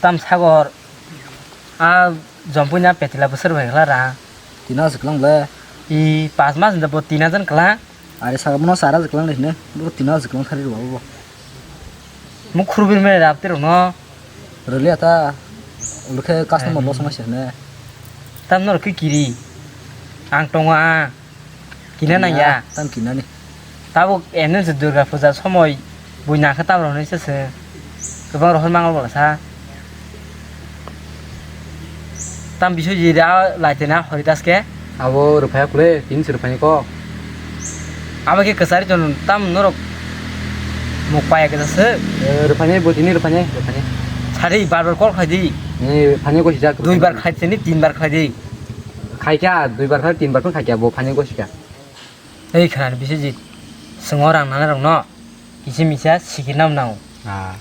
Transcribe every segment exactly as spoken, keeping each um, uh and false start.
Tam sagor, a jompui na petila bwswk bai kla ra. Tina se klang le. I pas mas da bo tina jan kla. Are saga mono sara se klang le ne. Bo tina se klang thari ro bo. Mu khurubir me rap te ro no. Rwliya ta, ulukhe customer loss wngma se hwnwi. Tam norok khe kiri. Ang tongo ang. Kina nang ya. Tam kinani. Tabuk eno se Durga puja somoi bui nang khe tam rok hwnwi se se. Kwbang rohor mango bwlasa. Tam Biswajit a lai tena Horidas khe. Abo rwphai kule, tin se rwphai ko. Abo khe kwchari ton tam norok muk paya khe se. Eh, rwphai bo tini rwphai, rwphai. Sari bar bar call khai di. Ni rwphai ko sijak. Dui bar khai tini, tin bar khai di. Khai kya, dui bar khai, tin bar khai kya, bo phai ko sika. Ei khana Biswajit. Swngo rang nana rok no. Kisi misa sikir nam nang. Ah.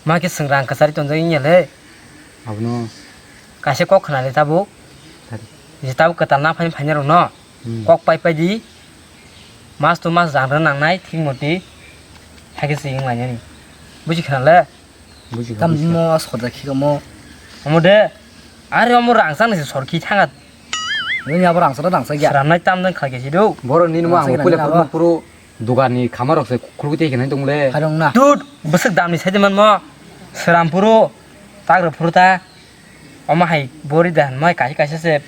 Ma khe swng rang kwchari tonjak wngya le. Abono. Kaisa kok khna le tabuk. Sari. Je tabuk kwtal na phai phai rok no. Hmm. Kok pai pai di. Mas to mas rang rang nang nai thik moti. Hakhe se wng lai nani. Buji khna le. Buji kha, tam buji kha. Mo sorda khi mo. Omo de. Are omo rang chang se sor khi thanga. Ni abo rang sa rang sa ya. Sram nai tam dan kha khe si do. Boro ni mo ang pule puro. Dugan ni khama rok se khulgwi tei khe nai tong le. Harong na. Tut, bwswk dam ni sai de man mo. Srampuro, tagra phuru ta. Omo hai bori da, mai kaisa kaisa se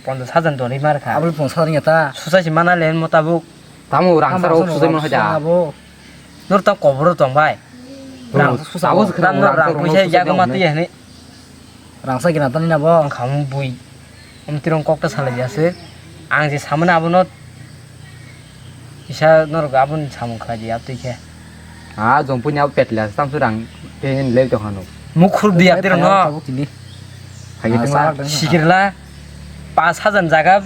ponchash hajar dori mar kha. Aboni ponchash hajar ya ta. Susa si mana len mo tabuk. Tamo rang sa rok susa mo haja. Nor ta kobor tong bai. Rang susa. Abo rang rang puisa yago mati ya ni. Rangsa gina tani na bo. Ang khamung bui. Om tirong kok ta salai jase. Ang je samani abono. Isa norok aboni samung khlai di atwi khe. Ah, jong punya petla samsu rang te le to hanu. Mukhur di atiro no. Tabuk tini. Hagi tengla. Sikirla. Pas hajar jaga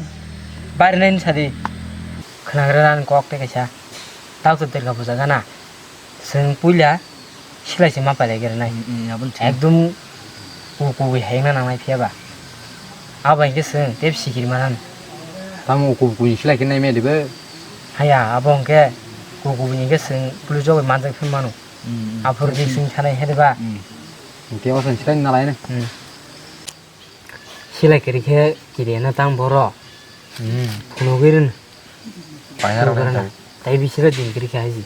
bari nai sadi. Khnagra ran kok te kaisa. Tau to terga puja gana. Chwng puila silai se ma pailai khe rwnai. Mm, mm, aboni chwng. Ekdom ku kubui hai wngna nangnai phiya ba. Abo hai khe chwng tei sikiri manani. Tamo ku kubui silai khe nai maya dibo? Haya, abo hwnkhe ku kubui ni khe chwng police jogoi manjak phi mano. Mm, mm. Aphuru di chwng sanai hai ba. Mm. Tei o chwng silai nalai no. Mm. Silai kiri khe kiri na tang boro. Hmm. Phunugwi rwno. Paina rok phunugwi rwno. Tai bisiro din kiri khe haji.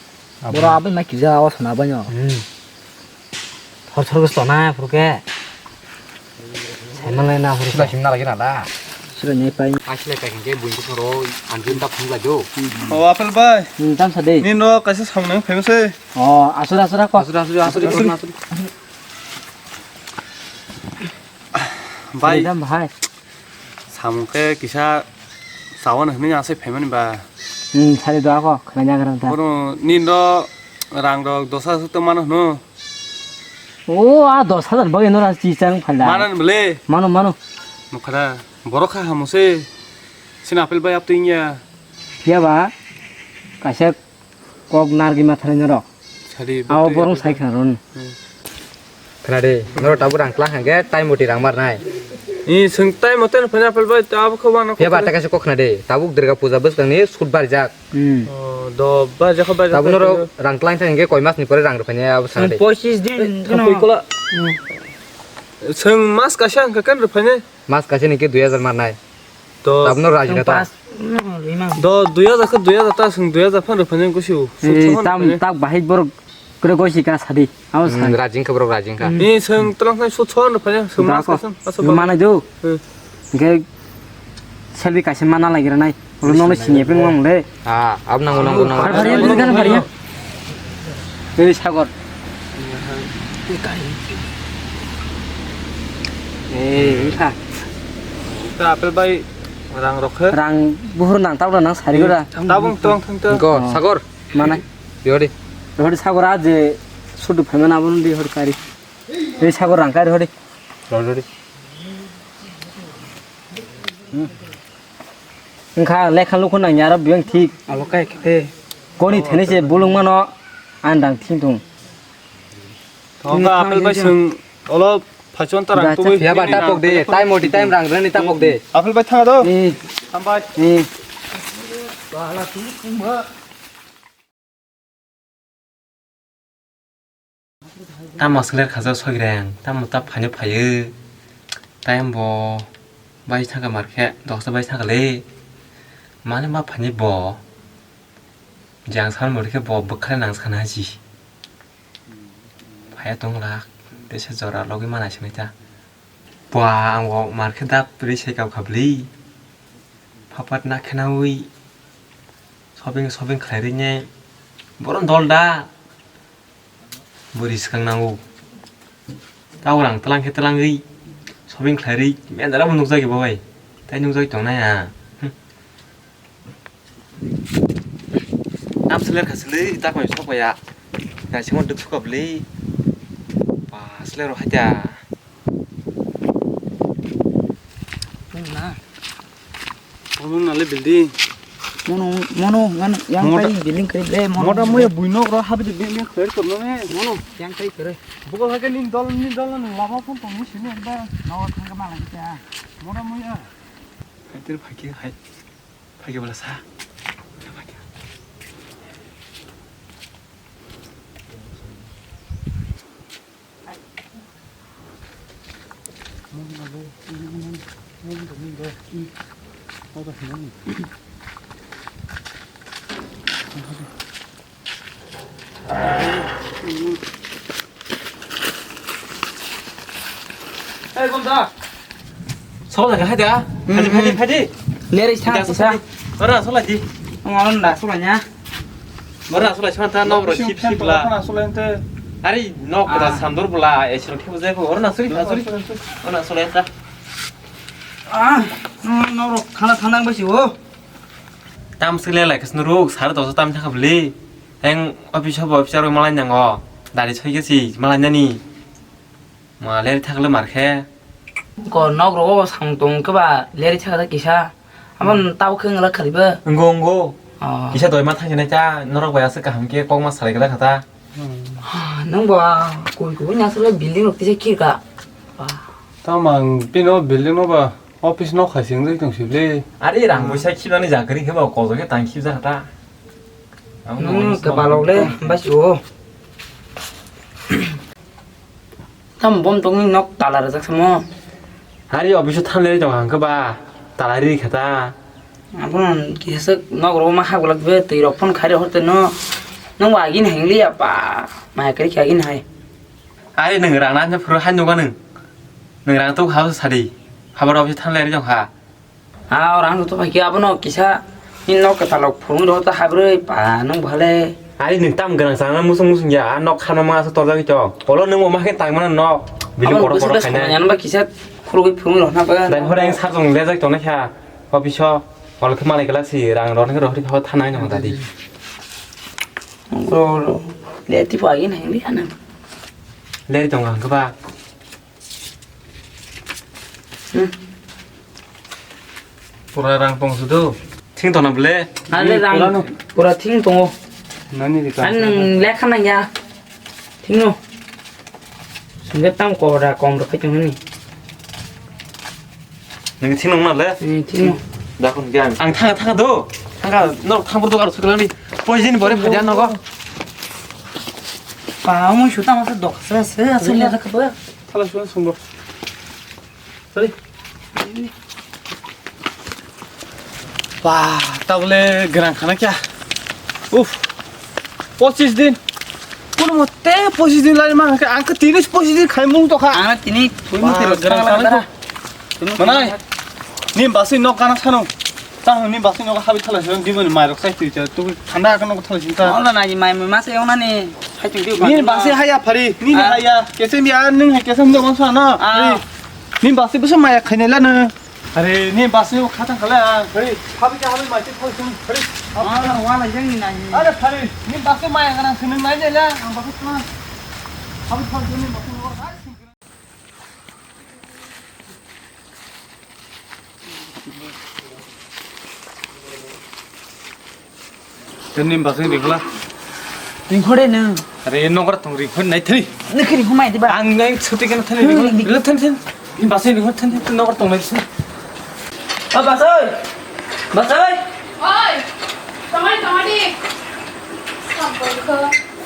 Boro aboni na kija o sana banyo. Hmm. Hor sor gos tona phuru khe. Saimanlai na phuru khe. Sila simna lagi na da. Sila ni pai. Asile kai khe buin ko soro anjun ta phung la jo. O Apple bai. Hmm, tam sa de. Ni no kaisa samnang famous e. O asura asura ko. Asura asura asura asura. Bai. Dam bahai. Samung khe kisa sawan hwnwi asai phaimani ba. Hmm, sari doa ko, khwlai jagra ta. Bono nini do rang rok dos hajar to mano hwno. O, a dos hajar bagwi no rang chi chang phala. Mano bole. Mano, mano. Nukha da, borok kha hamo se. Sini Apple bai apto ingya. Phiya ba, kaisa Kok narwgwi ma thanai norok. Sadi abo borok sai khna rw. Hmm. Khna de, norok tabuk rang twlang hwnkhe time moti rang marnai. I swng time moteno phai na Apple bai, abo khe wano. Phiya ba ta kaisa kok khna de, tabuk Durga puja bwskangni shoot barjak. Hmm. Oh, do barjak kha, barjak kha. Tabuk norok rang twlang thang hwnkhe koi mas ni pore rang rwphainai abo sana de. Pochis din. Thangwi kola. Hmm. Swng mas kaisa hwnkhe kan rwphainai. Mas kaisa ni khe dui hajar marnai. To tabno raji na ta. Pas, no, lima. Do dui hajar khe dui hajar ta, swng dui hajar phan rwphani gusio. Swng eh, sohor tam rwphani. Tak bahai borok kre gosi ka sadi. Amo sa. Hmm, rajing khe borok rajing kha. Hmm. Ni swng twlang thai sut sohor rwphani, swng mas kaisa, asa manai do. Hmm. Hingke selfie kaisa mana lagi rwnai. Ulo nono sini ping mang le. Ah, ab nango, nango, nango. Phari, phari, phari, phari, phari. Ei, sagor. Ei, wngkha. Ta Apple bai rang rok khe. Rang buhur nang, tabra nang, sari gora. Tabung tong thang ta. Go, sagor. Mana? Yori. Yori sagor a je sudu phaimana abon di hori kari. Ei sagor rang kari hori. Yori. Hmm. Wngkha lekha lukhu nangya aro biyang thik. Abo kai khe. Koni thani se bulung mano ang dang thing thung. Thong ka Apple bai swng olo phaichon ta rang tubui. Ya ba tapok de, time moti time rang rani tapok de. Apple bai thang do. Eh. Hambai. Eh. Tamo sler khajo Sogireng, tamo ta phaino phaio. Time bo bai thangkha markhe, dosta bai thangkha le. Mane ma phaini bo. Jang san bo khe bo bwkhale nang sana ji. Phaya tong la, tesa jora logwi mana sini ta. Bwa ang bo markhe dap ri sai kau khabli. Phapat na khena ui. Shopping, shopping khlai ri ne. Boron dol da. Bwrwi swkang nango. Tao rang tlang khe tlangwi shopping khlai ri mendara bo nukjagwi bo bai. Tai nukjagwi tongnai a. Hmm. Tam seler kha sili tak mai sok ya. Naisingmo duk sukabli. Ba seler ro haja. Nung na. Mono nale building. Mono, mono, ngan yang Moda- tai building kari ble, mono. Moda moya buinok ro habi de beng beng kher korno ne. Mono, yang tai kere. Bukol hake nin dol, nin dol nang lama phone tong ni sini ba. No thang ka mala kita. Moda moya. Hai ter phaki hai. Phaki bala sa. Phaki. Hey, Bonda. Sola ka hai da? Hmm, Phadi, phadi, hmm. Phadi. Leri sa, Ita sa. Sola di. Ora, sola di. Ang aron da, sola nya. Ora, sola sa ta no bro, sip, sip la. Ora, sola ente. Ari, no, kota Ah. Sandor bula, e siro khibu jai ko. Ora, na suri, na suri. Ora, sola enta. Ah, no, no, ro, khana thanang basi o. Tam sile lai kasnu ruk, sar dosa tam thakabli. Eng office hobo officer malai nango. Dari soi gesi, malai nani. Ma leri thakle mar khe. Ko nok rogo sang tong khe ba leri thak da kisa. Amon tau khe ngla khali ba. Ngo, ngo. Oh. Kisa doi ma thang nai ta, norok bai aswk kaham khe kok ma salai gla khata. Ah, nang ba koi koi na sala building rok tisa khir ka. Ba. Tamang pino building no ba office no khai sing dai tong sibli. Ari rang boisa khibani jakri khe ba kojo khe tang khib jakha ta. Nung ke balok le basi o. Tam bom tongni nok tala rwjak samo. Hari office o thanle tong ang khe ba tala ri kha ta. Abono kisaswk nok rogo ma hak gwlak be twi rok phon khai rok horte no. Nung ba agini hai wngli ya ba. Mai kari khe agini hai. Ari nung rang na phuru hai nuga nung. Nung rang tu ha sadi. Habar office thanle ri jong ha. Ah, orang tu pakai apa no kisa. Ini nok kata lok phurung do ta habroi pa nung bhale. Ari nung tam ganang sana musung musung ya, ah, nok khana ma asa torjak ito. Polo nung ma khe tang mana nok. Bilu Abang kotor busuk kotor das khaina. Yang ba kisa khurugui phurung do na ba. Dan hore yang sarjong lejak tong na kha. Office o. Polo khe malai gala si rang ron khe rohri kha thanai no dadi. Ro ro. Le ti pa gin hang di ana. Le tong ang ba. Hmm. Pura rang tong sudu. Thing tona bole. Ani rang pura no. Pura thing tongo. Nani di kan. An nung lekha nang ya. Thing no. Sungge tam ko da kom ro khai tong ni. Nung thing nung na le. Ni thing no. Da kon gan. Ang thang thang do. Thang no thang bor do ar sukla ni. Poison bore phaja no go. Pa mo shuta ma sa dok sa sa sa le da ka ba. Thala suan sungbo. Sorry. Ba, tabole gerang khana kya? Uf. Pochis din. Kono mote pochis din lai mang kha, ang kha tini pochis din khai mung to kha. Ang tini thui mo tero gerang khana kha. Manai. Ni basi nok kana sano. Ta ni basi nok habi thala sano di mani mai rok sai tui cha. Tu thanda ka nok thala sin ta. Ola na ni mai mai ma se ona ni. Sai tui di. Ni basi haya phari. Ni haya. Kesem ya ning kesem de mon sana. Ni basi bisa maya khainai la nang. Are, ni basi o khatang khala. Are, habi ka habi mai thoi thoi sun. Are. Ah, wala jeng ni nai. Are, phari, ni basi maya kana sun nai ne la. Ang basi sun. Habi thoi sun ni basi. Tei ni basing ringkhola. Ringkhore nung. Are nokra tong ringkhor nai thri. Nokra ringkhor mai diba? Ang nai suti kana thani ringkhor. Ringkhor thani thani. Ni basing ringkhor thani thani nokra tong nai thri. O basoi. Basoi. Oi. Tamai tamadi. Sampurkho.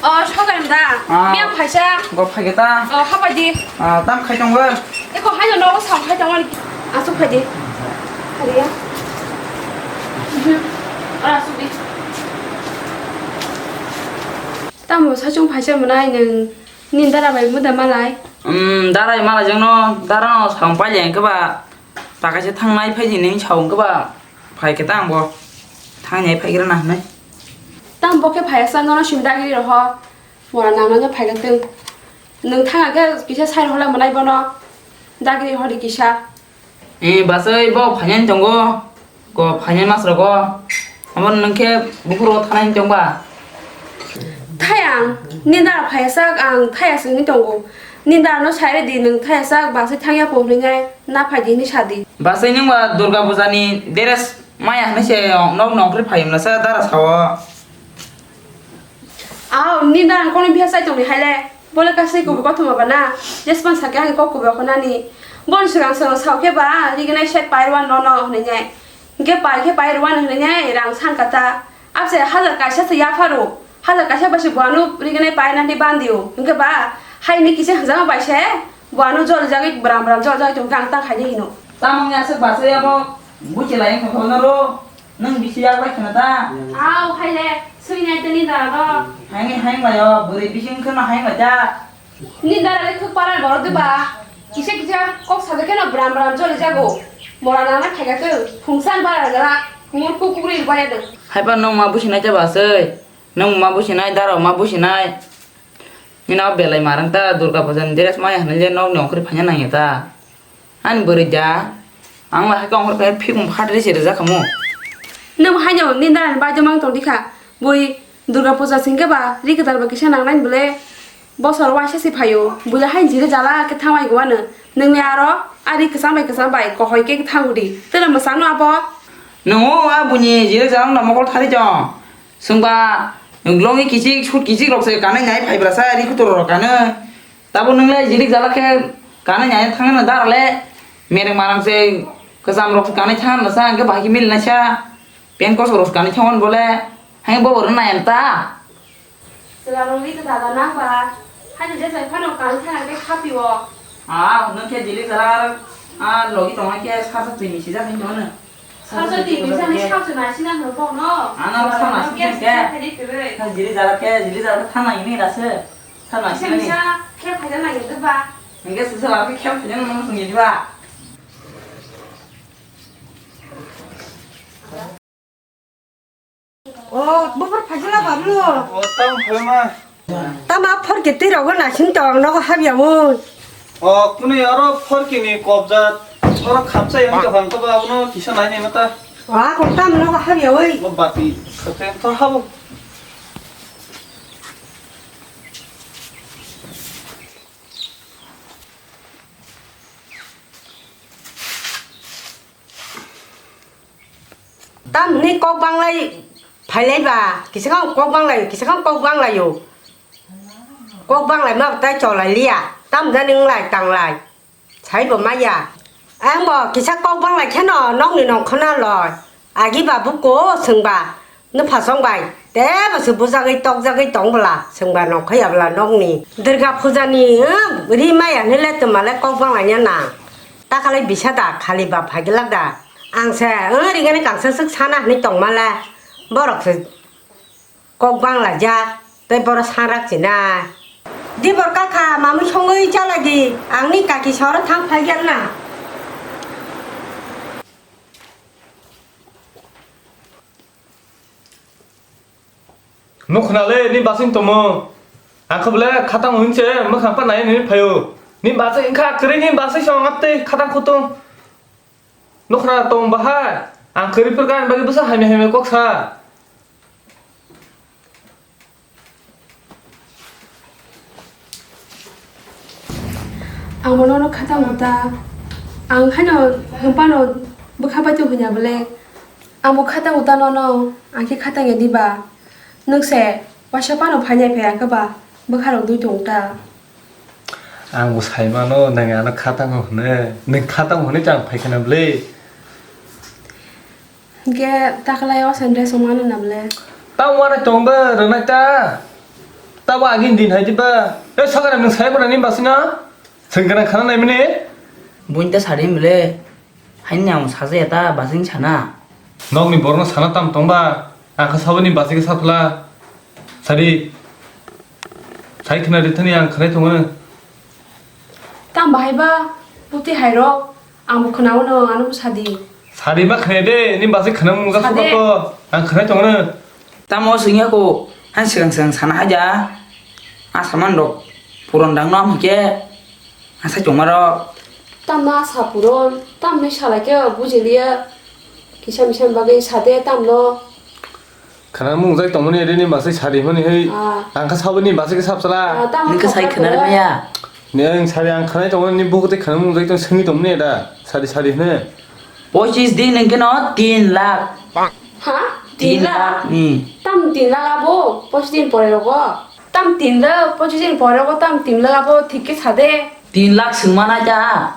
O, sogan da. Ah. Miyang phaisa. Go phai khe ta. O, hapai di. Ah, tam khai tongo. Eko hai no nogo sam khai tongo. Asuk khai di. Hari ya. Mhm. Ora asuk di. Tamo sachung phaisa mwnai nwng nini dara bai muda malai? Um, darai malai jengno dara no sam paileng khe ba. Takaisa thangnai phai di nini sao hwnkhe ba phai khe ta ang bo thangnai phai gra na hinwi. Tamo bo khe phai asa nono simi dagiri roho. Mora nang nang phai gatwng. Nwng thang khe kisa sai rohla mwnai bono. Dagiri hori kisa. Eh, basai bo phainani tongo. Ko phainani mas rogo. Amo nwng khe bukhuro thanai tongba. Thayang, nini dara phai sak ang thaya sini tongo. Nini dara no sai di nwng thaya sak basai thangya po hwnwi nai na phai di hwnwi sa di. Basai nwng ba Durga Puja ni dress maya hwnwi se nok nongkhri phai mla sa dara sao. Aw, nini dara kono biha sai tongni hai le. Bole kasai kubu kothoma ba na. Jespan sakhe ang kok kubu khonani. Bon swkang swkang sao khe ba, rignai set pai rwan no no hwnwi nai. Hwnkhe pai khe pai rwani hwnwi nai rang san kata. Abse hajar kaisa se yapharo. Hajar kaisa bai se buano rignai pai nani bandio. Hwnkhe ba haini kisa hwnjama bai se buano jol jagwi bram bram jol jagwi tong kang ta khaini hino. Tamang ya se basa ya bo buchi lai wngkha kho noro. Nwng bisi yak lai khna ta. Aw hai le sui nai tani da ro. Haini haing lai o bwrwi bising khno haing lai ta. Ni dara le khuk parar borok de ba. Kisa kisa kok sajak khe no bram bram choli jago. Mora nang na khaika khe phungsan bara gara. Mur kuk kuk ri baya de. Haiba nwng ma businai cha ba sei. Nwng ma businai, dara ma businai. Ni na belai marang ta Durga Puja ni dress maya hwnwi le nok ni ongkhri phanya nang ya ta. Ani bwrwi da. Ang la hai khe ongkhor khe phikung phat ri se rijak khamu. Nwng haino ni dara ni bai de mang tong dikha. Bui Durga Puja singke ba ri kwtal ba kisa nang nai bole. Bosor waisa se phaio. Bui la hai jire jala khe thang bai gowano. Nwng le aro a ri kwchang bai kwchang bai kohoi khe thang udi. Tele mwsang no abo. Nungo a buini jire jala no mokol thari jong. Swngba longi kichik, sut kichik rok se kanai nai phai bwlasa ri kutur rok kanai. Tabo nwng le jilik jala khe kanai nai thang na dara le. Mereng marang se kwcham rok se kanai thang na sa hwnkhe bahai khe mili naisa. Pen kosok rok se kanai thang bole. Hai bo oro nai ta. Chwla rok ri kwtal da nang ba. Hai je sai phano kanai thang khe khapi o. Ah, nwng khe jilik jala ar, ah, logi tong khe sa sa twi misi jak hin dono. Sacha twi bisa ni sacha naisina no bokno. Ano sacha naisina khe. Jiri jala khe, jiri jala khe thana ini rasa. Sacha naisina ni. Kisa kisa khe khaja nai de ba. Hingke sisa lagi khe khaja nang sung di ba. O, buphar phajila bablo. O, tang phema. Tama phorki twi rogo naising tong nogo habya mui. O, kuni oro phorki ni kobja, oro khapsa yang kaham to ba abono kisa nai ni mata. Wa ko tam nogo habya oi. O bati khapsa to habo. Tam hwnwi kok banglai phailai ba, kisa khe kok banglai, kisa khe kok banglaio. Kok banglai ma tai cholai liya, tam jani wnglai tanglai. Sai bo maya. Ang bo kisa kok banglai kheno nokni nongkhorna loi. Agi ba buko swngba. Nw phasong bai, tebo se bujagwi tokjagwi tong bwla, swngba nongkha ya bwla nokni. Durga puja ni, eh, ri maya hinwi le twma le kok banglaina nang. Takhalai bisa da, khali ba phagilak da. Ang se, eh, rigani kangsa swk sana hinwi tongma le. Borok se kok banglaijak, tei borok sanrak sinai. Dibor kakha, mamui songwi chalai di, ang ni kaki soro thang phaijakna. Nukhna le ni basing tomo. Ang khe bole khatang hwn se mwkhang pa nai nini phaio. Ni basai wngkha kwrwi ni basai se ongak tei khatang khutung. Nukhna tong bahai. Ang kwrwi phwrkha ani bagwi bwsa hamya hamya kok sa. Ang bo nono khatang uta. Ang haino hwnphano bwkha bai tong hwnya bole. Ang bo khatang uta nono, ang khe khatang ya diba? Nwng se waisa phano phainai phai ang khe ba bwkha rok dui tong ta. Ang bo sai mano, nwng ano khatango hwnwi. Nwng khatango hwnwi chang phai khna bwle. Hwnkhe taklai o sandre songmano na bwle? Tamo uanai tong bo, rwnai ta. Tabo agini din hai diba? E sokara nwng sai bwrani basino? Swng gwnang khana naimani? Buini ta sari mile. Haini ang sajaya ta basing sana. Nokni borno sana tam tongba? Ang kha saboni basike saphla. Sari. Sai khna rithani ang khnai tongo. Tam bahai ba? Puti hai rok. Ang bo khna uno ano sadi. Sadi ma khna de, ni basik khna mung jak Sadi. Suka ko. Ang khnai tongo. Tamo swngya ko, han sigang sigang sana haja. Asaman rok puron dang no amke. Asa chongmaro. Tamno asa puron, tamni salai khe bujiliya. Kisa misa bagwi sade tamno. Khana mung jai tongmani rini masai sari hwnwi hei. Ah. Ang kha saboni basai khe sapsala. Ah, tamo Nini khe sai khapra khana khwlai. Maya. Ni ang sari ang khanai tongo ni buku tei khana mung jai tong sengwi tongmani da. Sari sari hwnwi. Pochis din hwnkhe no tin lakh. Ha? Tin lakh? Tin lakh, hmm. Tam tin lakh abo? Pochis din pore rogo? Tam tin lakh, pochis din pore rogo tam tin lakh abo thik khe sade. Tin lakh swngmana cha.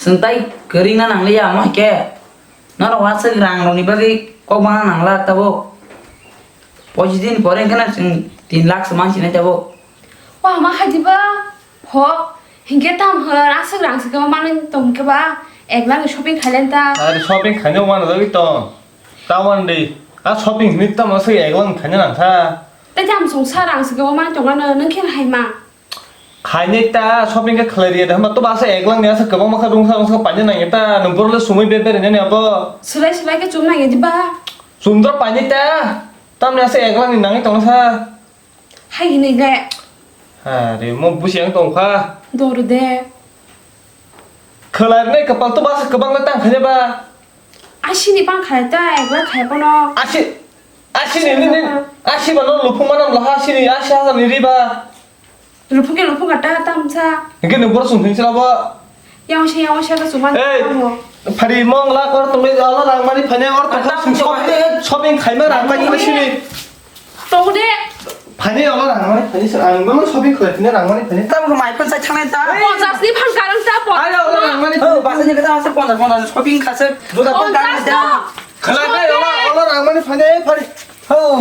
Swng tai kwrwngna nangliya, omo hai khe norok aswk rang rokni bagwi kok bana nangla tabuk. Pochis din pore wngkheno chwng tin lakh se mansinai tabuk. Wah, ma hai diba? Ho, hinkhe tam hwn, aswk rang se kwma manwi tong khe ba, ek lakh ni shopping khailai ta. Ari shopping khaina wano jagwi tong. Ta wan di. A shopping hinwi tamo aswk ek lakh ni khaina nang kha. Tei tam songsa rang se kwma manwi tong ano, nwng khe hai ma. Khainai ta shopping khe khlai riya da, hwnba to ba asa ek lakh ni asa kwbangma kha rungsa rungsa paina nangya ta, nwng borok le sumui be bere nani abo. Swlai swlai khe chum nangya diba? Chumdra painai ta, tamni asa ek lakh ni nangwi tongsa. Hai hinwi le. Ha, re mo busi ang tong kha. Dor de. Khlai rwnai kwpal to ba asa kwbang le tang khainai ba. Asini bang khai ta, ek lakh khai bono. Asi, asi ni, ni, ni, asi ba no lupung manam laha asini, asi hajar ni riba. Lupung ke lupung kata tamsa. Hingke ni boro sung thing sila bo. Yang se, yang se ka suman Ei, tamo. Phari mong la kor tong le, ala rang mani phane or tong Atam shopping, shopping khai ma rang mani sini. Tong de. Phane ala rang mani phane sir, ang ba shopping khai phane rang mani phane. Tam ko mai phan sai thangnai ta. Ponchas ni phan karang ta, ponchas. Ayo, ala rang mani. Oh, basa ni kata asa ponchas, ponchas shopping khase. Juta phan karang ta. Khalai bai, ola, ola rang mani phane, phari. Oh,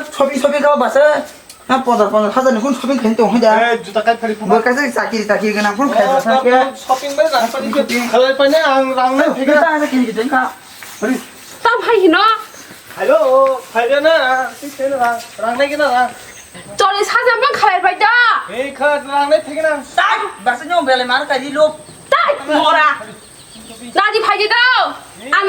shopping, shopping kau basa. Ha, ponchas, ponchas hajar ni kun shopping khain tong haja. Eh, juta kai phari phuma. Bor kaisa chakiri, chakiri gana kun khai basa. Shopping bai rang mani khalai phane, ang rang mani phega. Kita ada kiri kita ka. Phari. Tam hai hino. Hello, phai na, ti sen rang, rang nai kina rang. Choli saja mang khalai bai da. Ei kha rang nai phega na. Tai, basa nyong bele mar ka di lo. Tai, mora. Nadi phai di do. Ang